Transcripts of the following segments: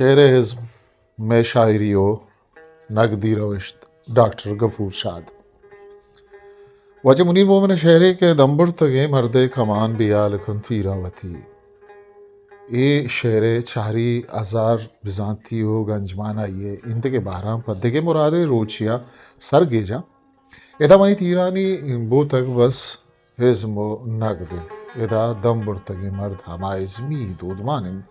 شعر ءِ ازم، مئے شاعری ءُ نگدی روشت، ڈاکٹر غفور شاد۔ واجہ منیر مومن ءِ شعرے کہ دمبرتگیں مردے کمان بیال کنت پیرا وتی۔ اے شعر ءِ چاری ہزار بزانتی ءُ گنجمانائی ءِ ایندگہ بہراں پہ دگہ مرادے روچیا سرگیجاں۔ ادا منی تیرانی بوتگ بس ازم ءُ نگد انت۔ ادا دم برتگیں مرد ہما ازمی دودمان انت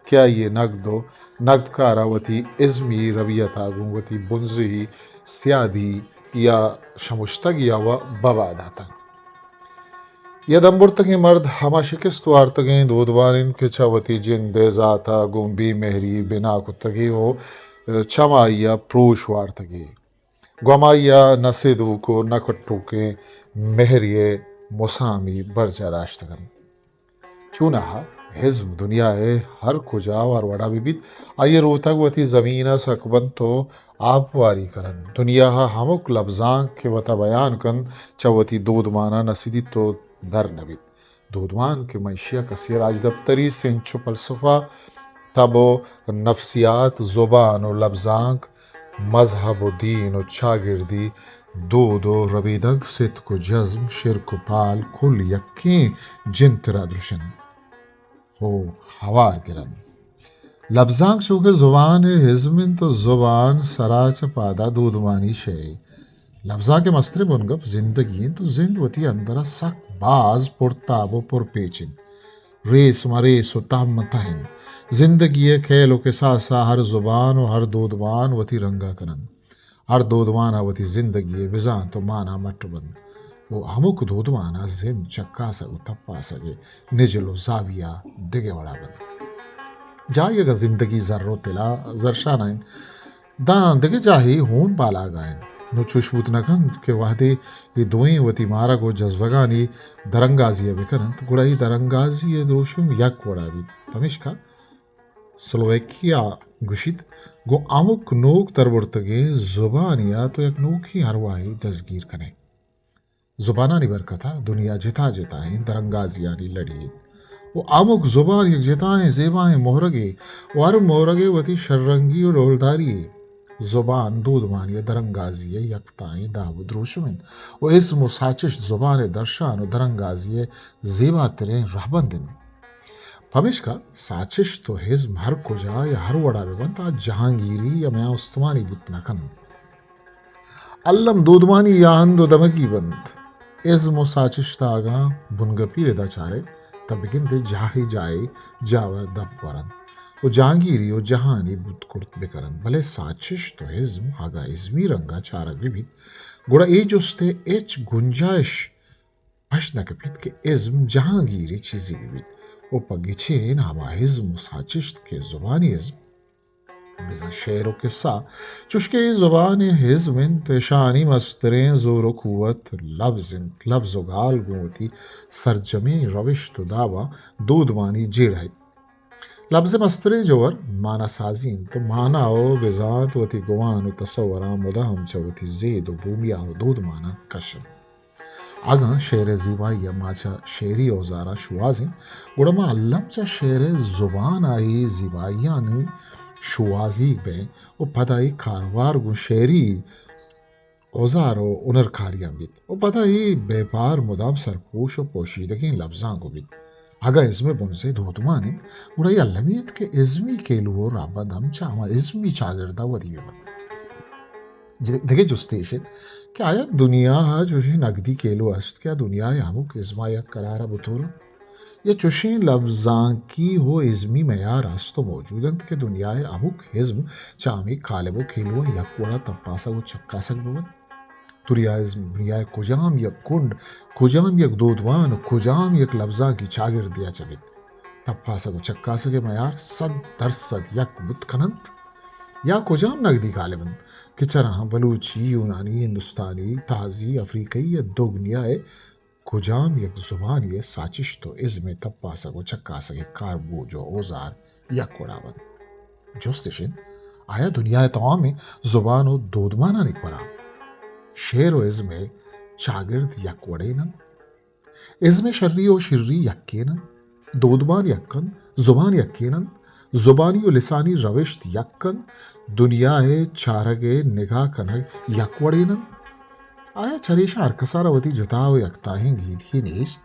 کہ آئی ءِ نگد ءُ نگدکار ءَ وتی ازمی ربیت ءَ گوں وتی بنزہی سیادی یا شمشتگ یا و ببا داتگ۔ یا دم برتگیں مرد ہما شکست وارتگیں دودمان انت کہ چہ وتی جند ءِ ذات ءَ گوں بے مہری بنا کتگی ءُ چہ ہمائی ءَ پروش وارتگی۔ گوں ہمائی ءَ نہ سیدوک ءُ نہ کٹوکیں مہری ءِ مسامی برجاہ داشتگ انت۔ چوناہا ازم دنیا ءِ ہر کجا ءُ ہر وڑا بہ بیت، آئی ءِ روتگ وتی زمین ءَ سک بنت ءُ آپ واری کننت۔ دنیا ءَ ہمک لبزانک کہ وتا بیان کنت، چہ وتی دودمان ءَ نہ سدیت ءُ در نہ بیت۔ دودمان کہ مئے ایشی ءَ کسی ءَ راجدپتری، سنچ ءُ فلسفہ، تب ءُ نفسیات، زبان ءُ لبزانک، مذہب ءُ دین ءُ چاگردی، دود ءُ ربیدگ، ستک ءُ جزم، شرک ءُ پال، کل یکیں جنتر ءَ درشنت ءُ ہوار گرنت۔ لبزانک چو کہ زبان ءِ ازم انت ءُ زبان سرا چہ پادا دودمانی شے۔ لبزانک ءِ مستریں بنگپ زندگی انت ءُ زند وتی اندر ءَ سک باز پرتاب ءُ پرپیچ انت۔ ریس مہ ریس ءُ تہ مہ تہ انت۔ زندگی ءِ کیل ءُ کساس ءَ ہر زبان ءُ ہر دودمان وتی رنگ ءَ کننت۔ ہر دودمان ءَ وتی زندگی ءِ بزانت ءُ مانا مٹ بنت ءُ ہمک دودمان ءَ زند چکاسگ ءُ تپاسگ ءِ نجل ءُ زاویہ دگہ وڑا بنت۔ جاہے اگاں زندگی زر ءُ طلا زرشان ءَ انت، داں دگہ جاہے ہون بالاگ ءَ انت۔ نوں چوش بوت نہ کنت کہ وہدے اے دوئیں وتی مارگ ءُ جزبگانی درانگازی ءَ بہ کننت، گڑا اے درانگازی ءِ دروشم یک وڑا بیت۔ پمیشکا سلوویکیا گوشیت، گوں ہمک نوک دربرتگیں زبانے ءَ تو یک نوکیں ارواہے دزگیر کن ئے۔ زبانانی برکت ءَ دنیا جتا جتائیں درانگازیانی لڑی انت ءُ ہمک زبان یک جتائیں زیبائیں مہرگے ءُ ہر مہرگے وتی شررنگی ءُ ڈولداری یے۔ زبان دودمانی ءُ درانگازی ءِ یکتائیں داب ءُ دروشم انت ءُ ازم ءُ ساچشت زبان ءِ درشان ءُ درانگازی ءِ زیباتریں رہبند انت۔ پمیشکا ساچشت ءُ ازم ہر کجا یا ہر وڑا بہ بنت، آ جہانگیری یا میان استمانی بوت نہ کننت۔ الم دودمانی یا ہند ءُ دمگی بنت۔ ازم ءُ ساچشت ءَ اگاں بنگپی ردا چارئے، تہ بگندئے جاہے جاہے جاور دپ ورنت ءُ جہانگیری ءُ جہانی بوت کرت بکننت، بلے ساچشت ءُ ازم اگاں ازمی رنگ ءَ چارگ بہ بیت، گڑا اے جست ءِ ہچ گنجائش پشت نہ کپیت کہ ازم جہانگیری چیزے بہ بیت ءُ پہ گچین ہما ازم ءُ ساچشت کہ زبانی ازم، بزاں شعر ءُ کسہ، چوشکہ اے زبان ءِ ازم انت، اشانی مستریں زور ءُ قوت لبز انت۔ لبز ءُ گال گوں وتی سرجمیں روشت ءُ داباں دودمانی جیڑہ انت۔ لبز ءِ مستریں جوہر مانا سازی انت ءُ مانا ءُ بزانت وتی گمان ءُ تصوراں مدام چہ وتی زید ءُ بومیا ءُ دودماناں کش انت۔ اگاں شعر ءِ زیبائی ءَ ما چہ شعری اوزاراں شوہازیں، گڑا ما الم چہ شعر ءِ زبان ءَ اے زیبائیانی شوہازیگ بئیں ءُ پدا اے کاروبار گوں شعری اوزار ءُ ہنرکاریاں بیت ءُ پدا اے بیپار مدام سرپوش ءُ پوشیدگیں لبزانک بیت۔ اگاں ازم ءِ بنزہ دودمان انت، گڑا اے المی انت کہ ازمی کیلو ءُ رہبند ہم چہ ہما ازمی چاگرد ءَ ودی بہ بنت۔ ج-، دگہ جستے ایش انت کہ آیا دنیا ءَ چوشیں نگدی کیلو است کہ آ دنیا ءِ ہمک ازم ءَ یک قرار ءَ بتورنت؟ یا چوشیں لبزانکی ءُ ازمی معیار است ءُ موجود انت کہ دنیا ءِ ہمک ازم چہ ہمے کالب ءُ کیلو ءَ یک وڑ ءَ تپاسگ ءُ چکاسگ بہ بنت؟ دنیا ءِ ازم، دنیا ءِ کجام یک کنڈ، کجام یک دودمان ءُ کجام یک لبزانکی چاگردے ءَ چہ بیت، تپاسگ ءُ چکاسگ ءِ معیار صد درصد یک بوت کن انت؟ یا کجام نگدی کالب انت کہ چراہاں بلوچی، یونانی، ہندوستانی، تازی، افریقی یا دگنیا ءِ کجام یک زبانے ءِ ساچشت ءُ ازم ءِ تپاسگ ءُ چکاسگ ءِ کاربوج ءُ اوزار یک وڑا بنت؟ جست اش انت، آیا دنیا ءِ توامیں زبان ءُ دودمانانی کرا شعر ءُ ازم ءِ چاگرد یک وڑین انت؟ ازم ءِ شری ءُ شری یکین انت، دودمان یک انت، زبان یکین انت، زبانی و لسانی روشت یک انت، دنیا ء چارگ ء نگاہ کنگ یک وڑین انت۔ آیا چریشاں ہر کسارا وتی جتا و یکتائیں گیدی نیست؟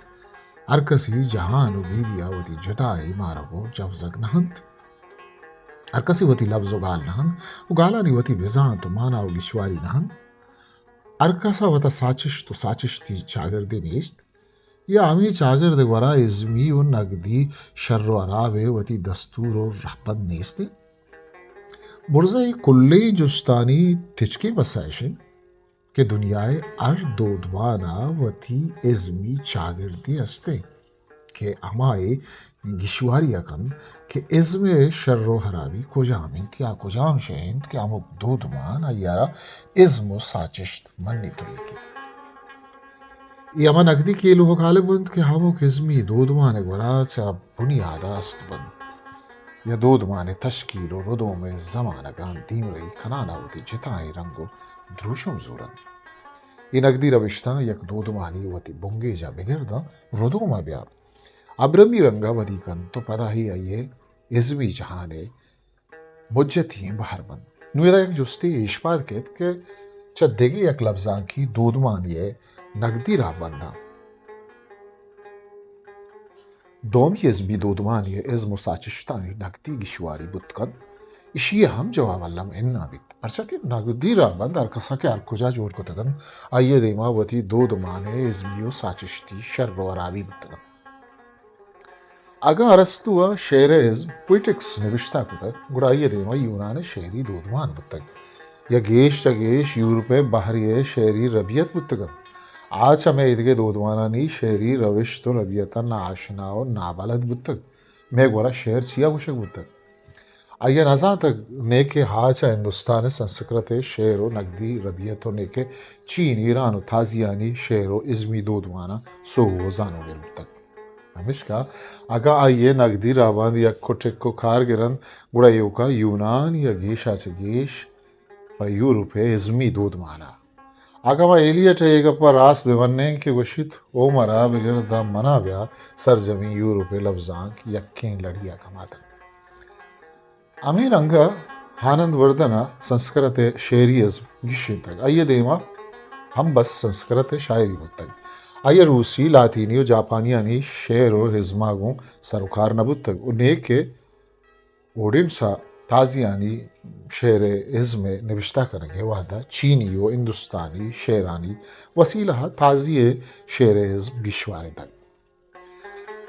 ہر کسی جہان و گیدیا وتی جتائیں مارگ و جوزگ نہ انت۔ ہر کسی وتی لبز و گال نہ انت و گالانی وتی بزانت و مانا و گیشواری نہ انت۔ ہر کسا وتا ساچشت و ساچشتی چاگردے نیست۔ یا ہمے چاگرد ء گورا ازمی و نگدی شر و ہراب ء وتی دستور و رہبند نیست انت؟ برزا اے کلیں جستانی تچکیں پسہ اش انت کہ دنیا ء ہر دودمان ء وتی ازمی چاگردے است انت کہ ہما اے گیشواری ء کنت کہ ازم ء شر و ہرابی کجام انت یا کجام شے انت کہ ہمک دودمان آئی ء را ازم و ساچشت منی تولیک انت۔ اے ہما نگدی کیلو و کالب انت کہ ہمک ازمی دودمان ء گورا چہ بنیاد ء است بنت۔ یا دودمان ء تشکیل و ردوم ء زمانگاں دیمروی کنان ء وتی جتائیں رنگ و دروشم زورنت۔ اے نگدی روشتاں یک دودمانی وتی بنگیجاں بگر داں ردوم ء بیا ابرمی رنگ ء ودی کنت و پدا ہی آئی ء ازمی جہان ء مجتی ایں بہر بنت۔ نوں ادا یک جستے ایش پاد کیت کہ چہ دگہ یک لبزانکی دودمانی ء نگدی راہبنداں دومی ازمی دودمانی ء ازم و ساچشتانی نگدی گیشواری بوت کنت، ایشی ء ہم جواب الم اناں بیت، پرچا کہ نگدی راہبند ہر کسا کہ ہر کجا جوڑ کتگ انت، آئی ء دیما وتی دودمان ء ازمی و ساچشتی شر و ہرابی بوتگ انت۔ اگاں ارسطو ء شعر ء ازم، پوئٹکس، نبشتہ کتگ، گڑا آئی ء دیما یونان ء شعری دودمان بوتگ یا گیش چہ گیش یورپ ء بحری ء شعری ربیت بوتگ انت۔ آ چہ مئے ایدگہ دودمانانی شعری روشت و ربیت ء ناآشنا و نابلد بوتگ۔ مئے گورا شعر چیا گوشگ بوتگ؟ آئی ء نزانتگ، نیکہ آ چہ ہندوستان ء سنسکرت ء شعر و نگدی ربیت و نیکہ چین، ایران و تازیانی شعر و ازمی دودماناں سوہ و زانوگر بوتگ۔ پمیشکا اگاں آئی ء نگدی راہبند یک و ٹک و کار گرنت، گڑا ایوکا یونان یا گیشا چہ گیش پہ یورپ ء ازمی دودمان ء۔ اگاں ما ایلیٹ ء اے گپ ء راست بہ منیں کہ گوشیت، او مرا بگر داں منا بیا، سرجمیں یورپ ء لبزانک یکیں لڑی ء کماتنت۔ ہمے رنگ ء آنند وردن ء سنسکرت ء شعری ازم گیشینتگ۔ آئی ء دیما ہم بس سنسکرت ء شاعری بوتگ۔ آئی ء روسی، لاطینی و جاپانیانی شعر و ازما گوں سر و کار نہ بوتگ و نیکہ اوڈینس ء تازیانی شعر ء ازم ء نبشتہ کنگ ء وہد ء چینی و ہندوستانی شعرانی وسیلہ ء تازی ء شعر ء ازم گیشوارینتگ۔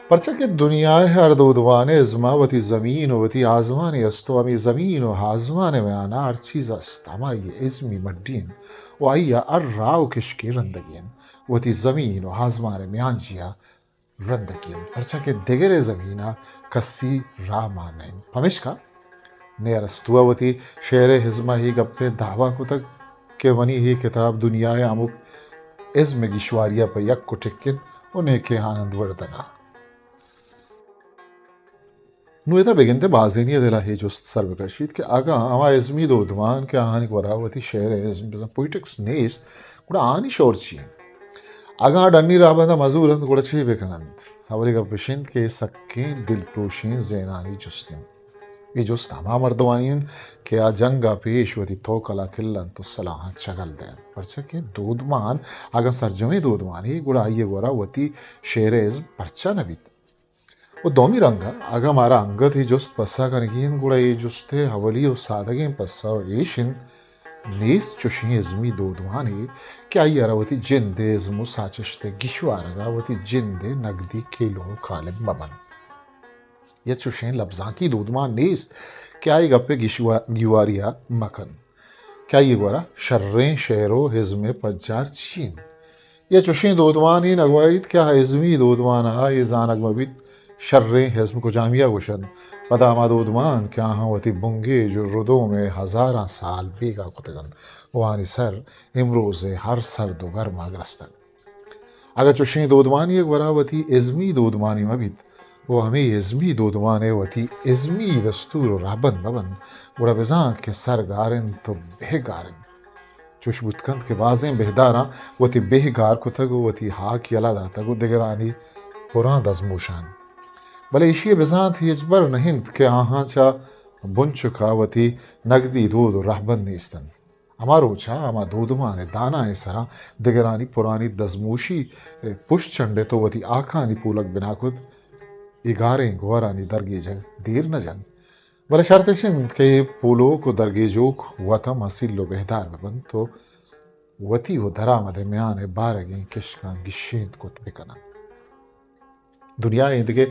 پرچا کہ دنیا ء ہر دودمان ء ازم ء وتی زمین و وتی آزمانے است و ہمے زمین و آزمان ء میان ء ہر چیز است، ہمائی ء ازمی مڈی انت و آئی ء ہر راہ و کشکے رندگی انت۔ وتی زمین و آزمان ء میانجی ء رندگی انت، پرچا کہ دگرے زمین ء کسی راہ مان نہ انت۔ پمیشکا نی ارسطو ء وتی شعر ء ازم ء اے گپ ء دعوی کتگ کہ منی اے کتاب دنیا ء ہمک ازم ء گیشواری ء پہ یک و ٹک انت و نیکہ آنند وردن ء۔ نوں ادا بگندے بازینے ء دل ء اے جست سر بکشیت کہ اگاں ہما ازمی دودمان کہ آہانی گورا وتی شعر ء ازم بزاں پوئٹکس نیست، گڑا آہانی شور چی انت؟ اگاں آ ڈنی راہبند ء مزور انت، گڑا چے بکن انت؟ اولی گپ اش انت کہ اے سکیں دلپروشیں ذہنانی جست انت۔ اے جست ہما مردمانی انت کہ آ جنگ ء پیش وتی توکل ء کل انت و سلاہاں چگل دئینت۔ پرچا کہ دودمان اگاں سرجمیں دودمانے، گڑا آئی ء گورا وتی شعر ء ازم پرچا نہ بیت؟ و دومی رنگ ء اگاں مارا انگت اے جست پسہ کنگی انت، گڑا اے جست ء اولی و سادگیں پسہ ایش انت، نیست چوشیں ازمی دودمانے کہ آئی ء را وتی جند ء ازم و ساچشت ء گیشوارگ ء وتی جند ء نگدی کیلو و کالب مہ بنت۔ یا چوشیں لبزانکی دودمان نیست کہ آئی گپ ء گیشوا-، گیواری ء مہ کنت۔ کہ آئی ء گورا شریں شعر و ازم ء پجار چی انت؟ یا چوشیں دودمانے نگواییت کہ آ ازمی دودمان ء اے زانگ مہ بیت شریں ازم کجامی ء گوش انت؟ پدا ہما دودمان کہ آہاں وتی بنگیج و ردوم ء ہزاراں سال بیگاہ کتگ انت و آہانی سر امروز ء ہر سرد و گرم ء گرستگ۔ اگاں چوشیں دودمانے ء گورا وتی ازمی دودمانے مہ بیت و ہمے ازمی دودمان ء وتی ازمی دستور و رہبند مہ بنت، گڑا بزاں کہ سر گار انت و بہ گار انت۔ چوش بوت کنت کہ بازیں بہداراں وتی بہ گار کتگ و وتی ہاک یلہ داتگ و دگرانی پراں دزموشاں۔ بلے ایشی ء بزانت ہچبر نہ انت کہ آہاں چہ بنچک ء وتی نگدی دود و رہبند نیست انت۔ ہما روچ ء ہما دودمان ء دانائیں سرا دگرانی پرانی دزموشی پشت چنڈت و وتی آکانی پولگ بنا کت، اے گاریں گورانی درگیجگ دیر نہ جنت۔ بلے شرط اش انت کہ اے پولوک و درگیجوک وت ہم اصیل و بہدار بہ بنت و وتی و درآمد ء میان ء بارگیں کشکاں گیشینت کت بہ کن انت۔ دنیا ء ایدگہ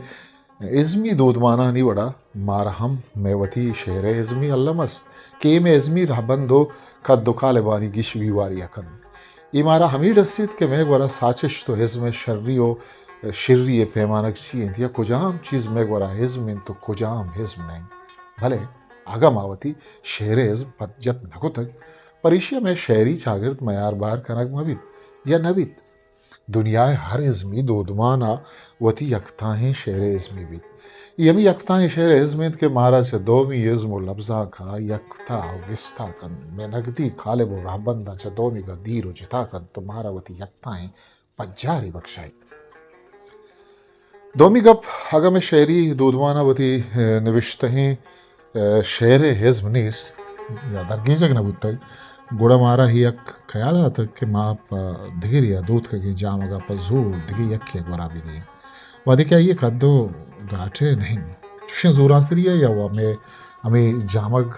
ازمی دودمانانی وڑا مارا ہم مئے وتی شعر ء ازمی الم است کہ اے مئے ازمی رہبند و کد و کالبانی گیش بیواری ء کنت۔ اے مارا ہمے رسیت کہ مئے گورا ساچشت و ازم ء شری و شری ء پیمانگ چی انت یا کجام چیز مئے گورا ازم انت و کجام ازم نہ انت۔ بلے اگاں ما وتی شعر ء ازم پد جت نہ کتگ، پر ایشی ء مئے شعری چاگرد میار بار کنگ مہ بیت یا نہ بیت۔ دنیا ء ہر ازمی دودمان ء وتی یکتاہیں شعر ء ازمی بیت۔ اے ہمے یکتاہیں شعر ء ازم انت کہ مارا چہ دومی ازم و لبزانک ء یکتا و گستا کنت، مئے نگدی کالب و رہبنداں چہ دومیگ ء دیر و جتا کنت و مارا وتی یکتاہیں پجارے بکشائیت۔ دومی گپ، اگاں مئے شعری دودمان ء وتی، ء، نبشتہیں، ء، شعر ء ازم نیست یا درگیجگ نہ بوتگ، گڑا مارا اے یک خیال آتگ کہ ما پہ دگرے ء دوتکگیں جامگ ء پہ زور دگہ یکے ء گورا بہ گییں، وہدے کہ آئی ء کد و گاٹے نہ انت۔ چشیں زورانسری ء یا و مئے ہمے جامگ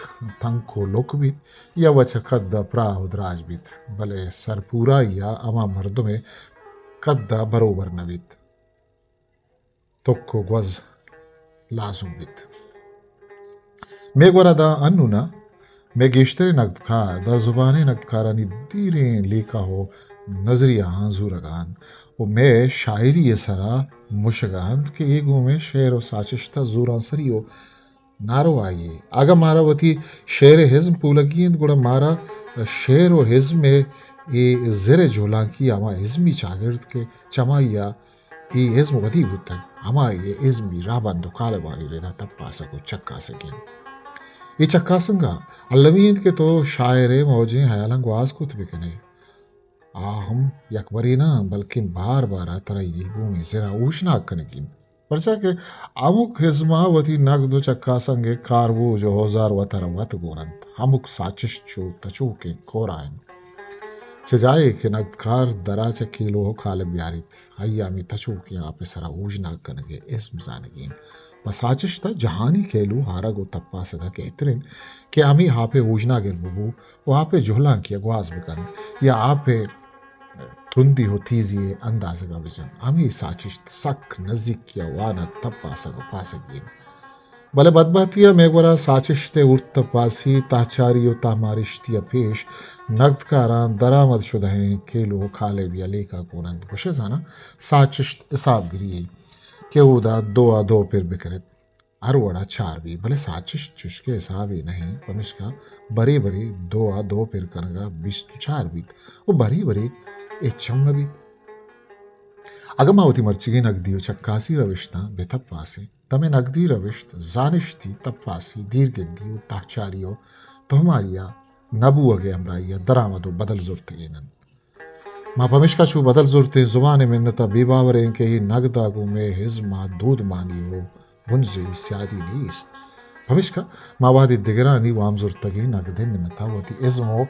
تنک و لک بیت، یا وچ ء کد ء پراہ و دراج بیت، بلے سرپورائی ء ہما مردم ء کد ء بروبر نہ بیت۔ تک و گوز لازم بیت۔ مئے گورا داں انون ء مئے گیشتریں نگدکار در زبانیں نگدکارانی دیریں لیکہ و نظریہ آں زورگ ء انت و مئے شاعری ء سرا مشگ ء انت کہ اے گوں مئے شعر و ساچشت ء زورانسری و ناروائی۔ اگاں مارا وتی شعر ء ازم پولگی انت، گڑا مارا شعر و ازم ء اے زر ء جہلانکی ہما ازمی چاگرد کہ چمائی ء اے ازم ودی بوتگ، ہمائی ء ازمی رہبند و کالبانی ردا تپاسگ و چکاسگ انت۔ اے چکاسنگ ء المی انت کہ تو شاعر ء موجیں ہیالاں گواز کت بہ کن ئے۔ آ ہم یک برے نہ، بلکیں بار بار ء ترا اے گومیں زر ء اوشناک کنگی انت۔ پرچا کہ ہمک ازم ء وتی نگد و چکاسنگ ء کاربوج و اوزار وت ء را وت گون انت۔ ہمک ساچشت چو تچوکیں کورا انت۔ چہ جاہے کہ نگدکار درا چہ کیلو و کالب بیاریت، آئی ء ہمے تچوکیں آپ ء سرا اوژناگ کنگ ء ازم زانگی انت۔ پہ ساچشت ء جہانی کیلو آرگ و تپاسگ ء گہتر انت کہ ہمے آپ ء اوژناگر بہ بو و آپ ء جہلانکی ء گواز بہ کن یا آپ ء ترندی و تیزی ء اندازگ ء بہ جن۔ ہمے ساچشت سک نزیکی ء وانگ، تپاسگ و پاسگی انت۔ بلے بدبہتی ء مئے گورا ساچشت ء اڑت ء پاسی، تہچاری و تہمارشتی ء پیش نگدکاراں درآمد شدہیں کیلو و کالب یا لیکہ گون انت۔ گوشئے زاناں ساچشت حساب گری یے کہ اودا دو ء دو پر بکن ات، ہر وڑا چار بی، بلے ساچشت چشکہ حسابے نہ انت، پمشکا برے برے دو ء دو پر کنگا بیست و چار بیت و برے برے ہچ ہم نہ بیت۔ اگاں ما وتی مرچیگیں نگدی و چکاسی روشتاں بہ تپاسیں، دمے نگدی روشت زانشتی، تپاسی، دیرگندی و تہچاری و تہماری ء نہ بوہگ ء ہمراہی ء درآمد و بدل زرتگین انت۔ ما پمیشکا چو بدل زرتیں زبان ء منت ء بے باور ایں کہ اے نگد ء گوں مئے ازم ء دودمانی و بنزی سیادی نیست۔ پمیشکا ما وہدے دگرانی وام زرتگیں نگد ء منت ء وتی ازم و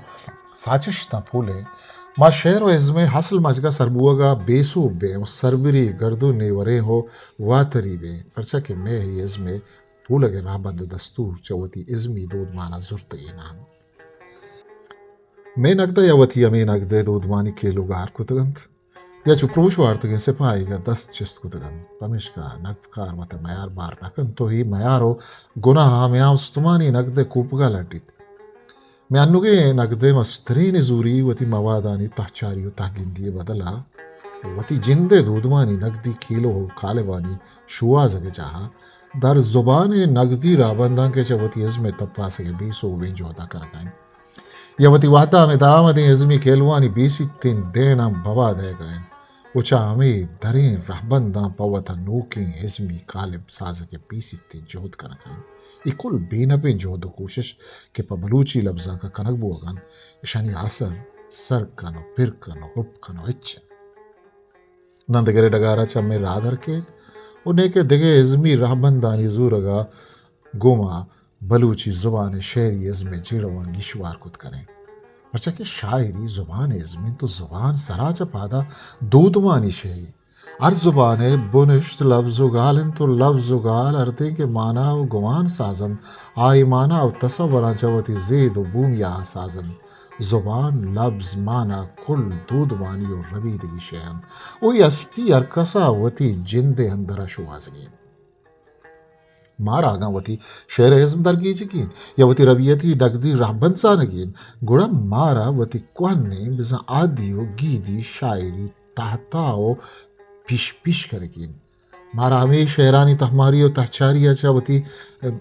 ساچشتاں پولیں، ما شعر و ازم ء ہسل مجگ ء سر بوہگ ء بے سوب بیں و سربری گردونی وریں و واتری بیں، پرچا کہ مئے اے ازم ء پولگ ء رہبند و دستور چہ وتی ازمی دودمان ء زرتگین انت۔ مئے نگد ء یا وتی ہمے نگد ء دودمانی کیلو گار کتگ انت یا چو پروش وارتگیں سپاہیگ ء دست چست کتگ انت، پمیشکا نگدکار وت ء میار بار نہ کنت و اے میار و گناہ ہمے استمانی نگد ء کوپگ ء لڈیت۔ مئے انوگیں نگد ء مسترین زوری وتی موادانی تہچاری و تہگندی ء بدل ء وتی جند ء دودمانی نگدی کیلو و کالبانی شوہازگ ء جاہ ء در زبان ء نگدی رہبنداں کہ چہ وتی ازم ء تپاسگ ء بے سوبیں جہد ء کنگ ء انت یا وتی وہد ء ہمے درآمدیں ازمی کیلوانی بے سیتیں دیناں بوا دئیگ ء انت و چہ ہمے دریں رہبنداں پہ وت ء نوکیں ازمی کالب سازگ ء بے سیتیں جہد کنگ ء انت۔ اے کل بے نپیں جہد و کوشش کہ پہ بلوچی لبزانک ء کنگ بوگ ء انت، اشانی آسر سر کن و پر کن و ہپ کن و ہچ انت۔ ناں دگرے ڈگار ء چہ ہمے راہ در کیت و نئے کہ دگہ ازمی رہبندانی زورگ ءَ گوں ما بلوچی زبان ءِ شعری ازم ءِ جیڑہاں گیشوار کت کنیں۔ پرچا کہ شاعری زبان ءِ ازم انت و زبان سرا چہ پادا دودمانی شے۔ ہر زبان ءِ بنشت لبز و گال انت و لبز و گال ہردیں کہ مانا و گمان ساز انت، آئی مانا و تصوراں چہ وتی زید و بومیا ساز انت۔ زبان، لبز، مانا کل دودمانی و ربیدگی شے انت و اے ہستی ہر کسا وتی جند ءِ اندرا شوہازگی انت۔ مارا اگاں وتی شعر ءِ ازم درگیجگی انت یا وتی ربیتی نگدی رہبند زانگی انت، گڑا مارا وتی کوہنیں بزاں آدی و گیدی شاعری تہتا و پیش پیش کنگی انت۔ مارا ہمے شعرانی تہماری و تہچاری ءَ چہ وتی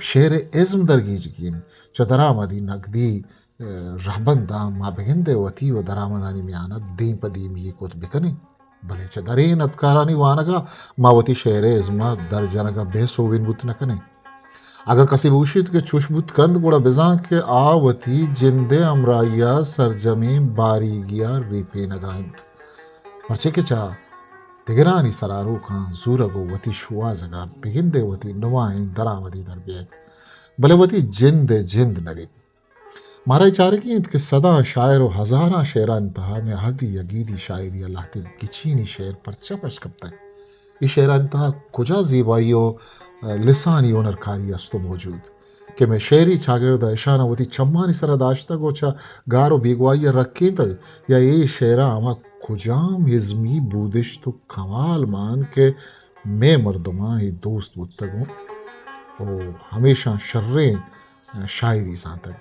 شعر ءِ ازم درگیجگی انت۔ چہ درآمدی نگدی رہبنداں ما بگندئے وتی و درآمدانی میان ءَ دیم پہ دیمی کت بکنیں، بلے چہ دریں ندکارانی وانگ ءَ ما وتی شعر ءِ ازم ءَ در جنگ ءَ بے سوبین بوت نہ کنیں۔ اگاں کسے بگوشیت کہ چوش بوت کنت، گڑا بزاں کہ آ وتی جند ءِ ہمراہی ءَ سرجمیں باریگی ءَ ریپینگ ءَ انت، پرچے کہ چہ دگرانی سراروکاں زورگ و وتی شوہازگ ءَ بگندئے وتی نمائیں درآمدے در بیئیت، بلے وتی جند ءِ جند نہ بیت۔ مارا اے چارگی انت کہ سداں شاعر و ہزاراں شعرانی تہا مئے اہدی یا گیدی شاعری ءِ لہتیں گچینی شعر پرچا پشت کپتگ؟ اے شعرانی تہا کجا زیبائی و لسانی ہنرکاری است و موجود کہ مئے شعری چاگرد ءَ اشاناں وتی چمانی سرا داشتگ و چہ گار و بیگواہی ءَ رکینتگ، یا اے شعراں ہما کجام ازمی بودشت و کمال مان کہ مئے مردماں اے دوست بوتگ و ہمیشاں شریں شاعری زانتگ؟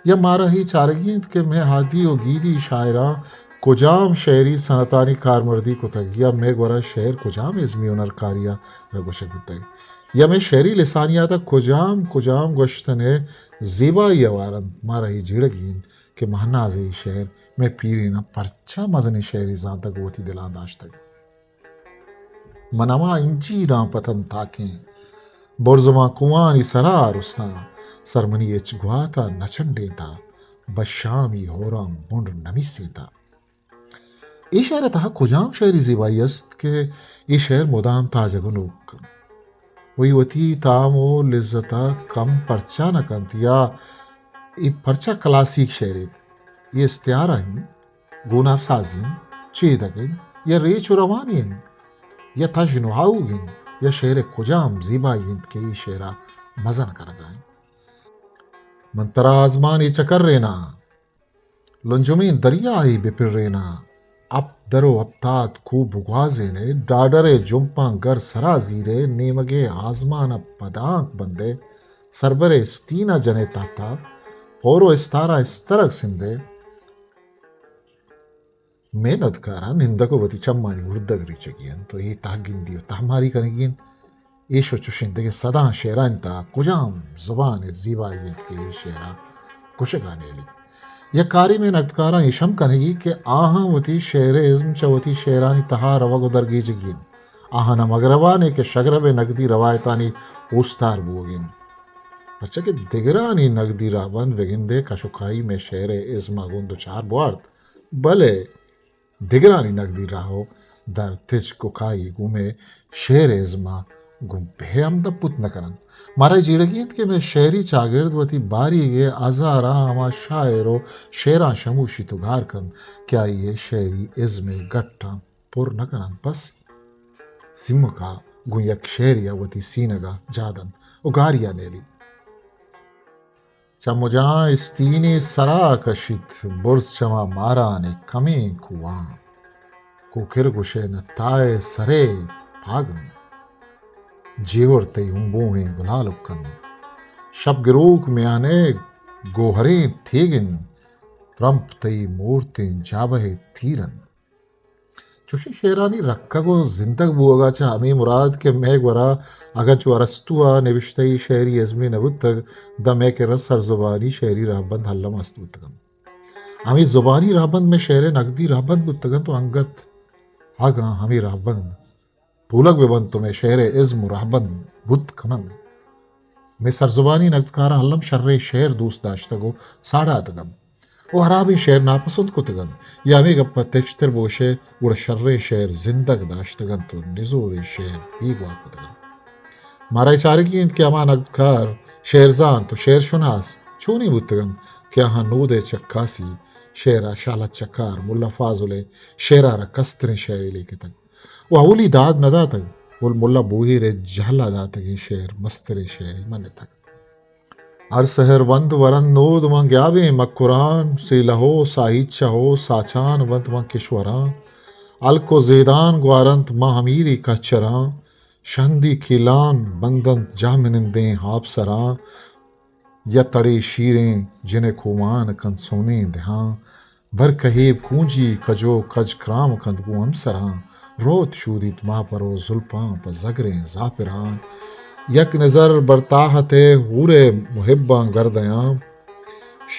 یا مارا اے چارگی انت کہ مئے ہادی و گیدی شاعراں کجام شعری صنعتانی کارمردی کتگ یا مئے گورا شعر کجام ازمی ہنرکاری ءَ را گوشگ بوتگ؟ یا مئے شعری لسانیات ءَ کجام کجام گوشتن ءِ زیبائی ہوار انت؟ مارا اے جیڑگی انت کہ مہناز ءِ اے شعر مئے پیریناں پرچا مزنیں شعرے زانتگ و وتی دلاں داشتگ۔ من ہما انجیراں پتن تاکیں، برزماں کوہانی سرا رستاں، سر منی ہچ گوات ءَ نہ چنڈینتا، بہ شامی ہوراں بنڈ نمیسینتا۔ اے شعر ءِ تہا کجام شعری زیبائی است کہ اے شعر مدام تاجگ و نوک کنت؟ و اے وتی تام و لذت ءَ کم پرچا نہ کنت یا اے پرچا کلاسیک شعرے؟ اے استعارہ انت، گوناپ سازی انت، چیدگ انت یا ریچ و روانی انت یا تژن و آؤگ انت یا شعر ءِ کجام زیبائی انت کہ اے شعر ءَ مزن کنگ ءَ انت؟ من ترا آزمانی چکریناں، لنجمیں دریائے بہ پریناں، ہپت در و ہپتاد کوہ بگوازینئے، ڈاڈر ءِ جمپاں گر سرا زیرئے، نیمگے آزمان ءَ پدانک بندئے، سربرئے استین ءَ جنئے تہتا، پور و استاراں استرگ سندئے۔ مئے ندکاراں نندگ و وتی چمانی اردگ ریچگی انت و اے تہگندی و تہماری کنگی انت۔ ایش و چشیں دگہ سداں شعرانی تہا کجام زبان ءِ زیبائی انت کہ اے شعر ءَ کشگ ءَ نیلیت؟ یک کارے مئے ندکاراں ایش ہم کنگی کہ آہاں وتی شعر ءِ ازم چہ وتی شعرانی تہا روگ و درگیجگی انت۔ آہاں نہ مگربانے کہ شگرب ءِ نگدی روایتانی اوستار بوگی انت۔ پرچا کہ دگرانی نگدی رہبند بگندئے کش و کائی مئے شعر ءِ ازم ءَ گوں دچار بوارت، بلے دگرانی نگدی راہ و در تچک و کائی گوں مئے شعر ءِ ازم ءَ گوں بہ ہمدپ بوت نہ کننت۔ مارا اے جیڑگی انت کہ مئے شعری چاگرد وتی باریگ ءِ ہزاراں ہما شاعر و شعراں شموشیت و گار کنت کہ آئی ءِ شعری ازم ءِ گٹاں پر نہ کننت، بس سیمک ءَ گوں یک شعرے ءَ وتی سینگ ءَ جاہ دنت و گاری ءَ نیلیت۔ چہ مجاں استینے سرا کشیت، برز چما ماران ءِ کمیں کوہاں۔ کوکر گوشئے نہ تائے سرئے پاگ انت، جیور تئی ہمبوہیں گلالک انت۔ شپ گروک میان ءِ گوہریں تیگ انت، ترمپ تئی مورتیں جابہ ءِ تیر انت۔ چوشیں شعرانی رکگ و زندگ بوگ ءَ چہ ہمے مراد کہ مئے گورا اگاں چو ارسطو ءَ نبشتہی شعری ازمے نہ بوتگ، داں مئے کرا سرزبانی شعری رہبند الم است بوتگ انت۔ ہمے زبانی رہبند مئے شعر ءِ نگدی رہبند بوتگ انت و انگت اگاں ہمے رہبند پولگ بہ بنت و مئے شعر ءِ ازم و رہبند بوت کن انت۔ مئے سرزبانی نگدکاراں الم شریں شعر دوست داشتگ و ساڑاتگ انت و ہرابیں شعر ناپسند کتگ انت، یا ہمے گپ ءَ تچتر بگوشئے گڑا شریں شعر زندگ داشتگ انت و نزوریں شعر بیگواہ کتگ انت۔ مارا اے چارگی انت کہ ہما نگدکار، شعر زانت و شعر شناس چونیں بوتگ انت کہ آہاں نود ء چکاسی شعر ء شالت چکار ملا فاضل ء شعر ء را کستریں شعرے لیکتگ و اولی داد نہ داتگ، گل ملا بوہیر ء جہل ء داتگیں شعر مستریں شعرے منتگ۔ ہر سحر وند ورند نود ماں گیابیں مکران، سیلہ و ساہیچہ و ساچان بنت ماں کشوراں، ہلک و زیدان گوارنت ماں ہمیری کہچراں، شہندی کیلان بندنت جہمنندیں آپسراں، یا تڑے شیریں جن ء کومان کنت سونیں دہاں، بر کہیب کونجی کجو کج کرام کنت گوں ہمسراں، روت شودیت ماہ پرو زلپاں پہ زگریں زاپراں، یک نظر بر تاہت ء ہور ء محباں گردیاں،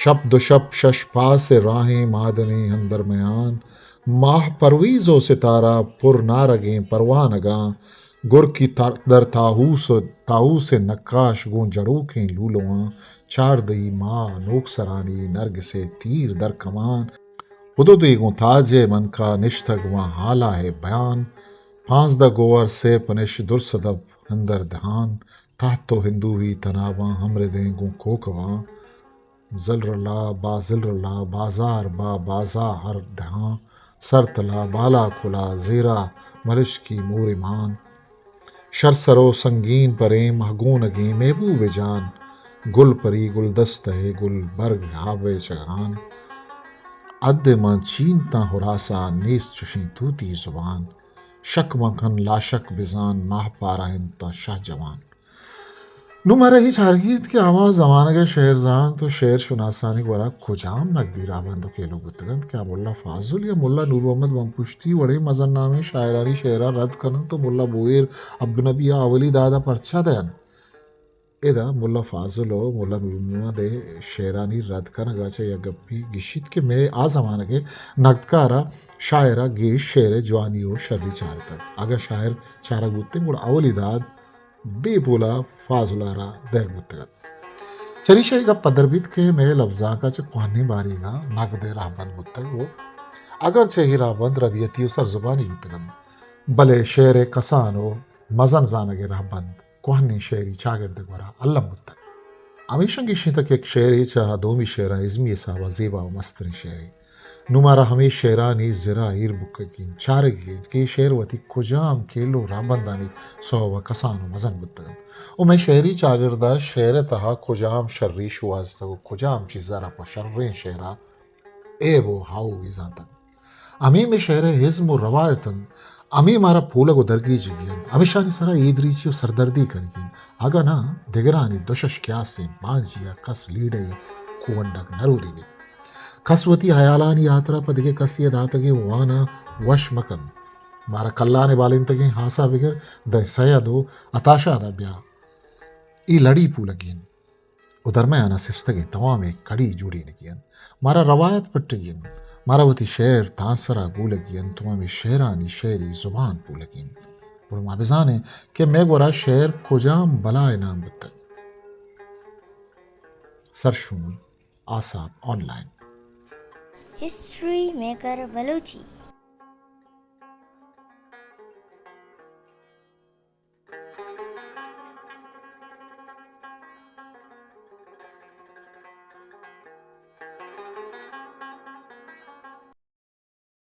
شپ دو شپ شش پاس ء راہیں مادنیں اندر میان، ماہ پرویز و ستارہ پر نارگیں پروانگاں، گرکی تا-، در تاہوس و تاہوس ء نقاش گوں جڑوکیں لولواں، چاردہی ماہ نوکسرانی نرگس ء تیر در کمان، ہدہدے گوں تاج ء منکا نشتگ ماں ہالا ء بیان، پانزدہ گوہر سے پنش درس ادب اندر دہان، تحت و ہندوہی تناباں ہمردیں گوں کوکواں، زلرلا با زلرلا، بازار با بازا ہر دہاں، سرتلا بالا کلا، زیرا ملشکی موری مان، شر سر و سنگین پریں مہگونگیں محبوب جان، گل پری گلدستہ گل برگ ہاب چگان، اد من چین تاں ہراسان نیست چشیں توتی زبان، شک مکن لاشک بزان ماہ پارہ انت تاں شہ جوان۔ نوں مارا اے چارگی انت کہ ہما زمانگ ء شعر زانت و شعر شناسانی گورا کجام نگدی راہبند و کیلو بوتگ انت کہ آ ملا فاضل یا ملا نور محمد بمپشتی وڑیں مزن نامیں شاعرانی شعراں رد کن انت و ملا بوہیر عبدالنبی ء اولی داد ء پرچا دئینت؟ ادا ملا فاضل و ملا نور محمد ء شعرانی رد کنگ ء چہ یک گپے گشیت کہ مئے آ زمانگ ء نگدکار ء شاعر ء گیش شعر ء جوانی و شری چارتگ۔ اگاں شاعر چارگ بوتیں گڑا اولی داد بے پولا فاضل ء را دئیگ بوتگ ات۔ چریشا اے گپ پدر بیت کہ مئے لبزانک ء چہ کوہنیں باریگاں نگد ء رہبند بوتگ و اگاں چہ اے رہبند ربیتی و سرزبانی بوتگ انت، بلے شعر ء کسان و مزن زانگ ء رہبند کوہنیں شعری چاگرد ء گورا الم بوتگ۔ ہمیشاں گیشینتگ کہ یک شعرے چہ آ دومی شعراں ازمی حساب ء زیبا و مستریں شعرے۔ نوں مارا ہمے شعرانی زرا ایر بکگی انت، چارگی انت کہ اے شعر وتی کجام کیلو رہبندانی سوب ء کسان و مزن بوتگ انت و مئے شعری چاگرد ء شعر ء تہا کجام شری شوہازتگ و کجام چیز ء را پہ شریں شعر ء عیب و ہاوگی زانتگ۔ ہمے مئے شعر ء ازم و روایت انت، ہمے مارا پولگ و درگیجگی انت، ہمیشانی سرا ایدریچی و سردردی کنگی انت۔ اگاں ناں دگرانی دشش کیاسیں بانجی ء کس لیڑہ ء کوونڈگ نہ رودینیت۔ کس وتی ہیالانی ہاترا پہ دگہ کسے ء داتگیں وان ء وش مہ کنت۔ مارا کلان ء بالینتگیں ہاسا بگر دئے سید و عطاشاد ء بیا۔ اے لڑی پولگی انت و درمیان ء سستگیں توامیں کڑی جوڑینگی انت۔ مارا روایت پٹگی انت۔ مارا وتی شعر تانسرا گولگی انت و ہمے شعرانی شعری زبان پولگی انت۔ گڑا ما بزانیں کہ مئے گورا شعر کجام بلائے نام بوتگ۔ سرشون، آساپ آن لائن۔ ہسٹری میکر بلوچی۔